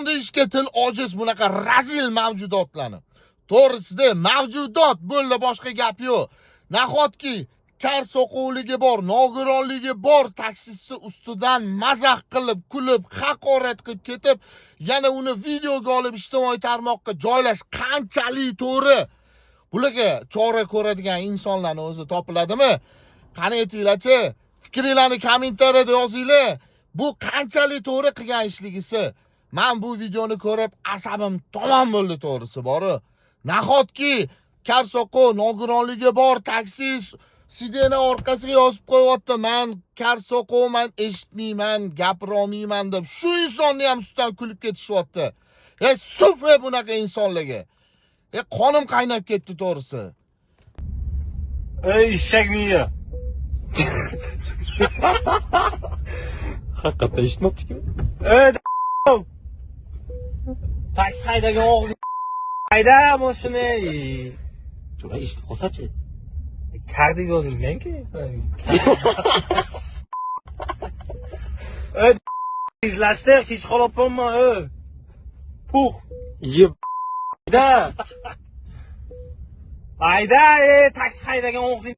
Inson deyishga til ojiz bunaqa razil mavjudotlarni. To'g'risida mavjudot bo'ldi, boshqa gap yo'q. Nahotki kar soqovligi bor, nogironligi bor taksistni ustidan mazax qilib, kulib, haqorat qilib ketib, yana uni videoga olib ijtimoiy tarmoqqa joylash qanchalik to'g'ri? Bularga chora ko'radigan insonlarni o'zi topiladimi? Qani aytinglarchi, fikringlarni kommentariyada yozinglar. Bu qanchalik to'g'ri qilgan ishligisi? Men bu videoni ko'rib asabim tamom bo'ldi to'g'risi bori. Nahotki kar soqov nogironligi bor taksist sidena orqasiga yozib qo'yyapti, "Men kar soqovman, eshitmayman, gapira olmayman" deb. Shu insonni ham ustidan kulib ketishyapti. E suf e bunaqa insonlarga. E qonim qaynab ketdi to'g'risi. Ey eshak miya. Haqiqatdan eshitmabdi-ku. Ey taksi haydagan og'zi hayda mashina. Jo'ra eshitib qolsa-chi? Kar deb yozilgan-ki. Ey tezlashdi, kech qolyapmanman, ey. Pux. Yeb. Hayda. Hayda, ey taksi haydagan og'zing.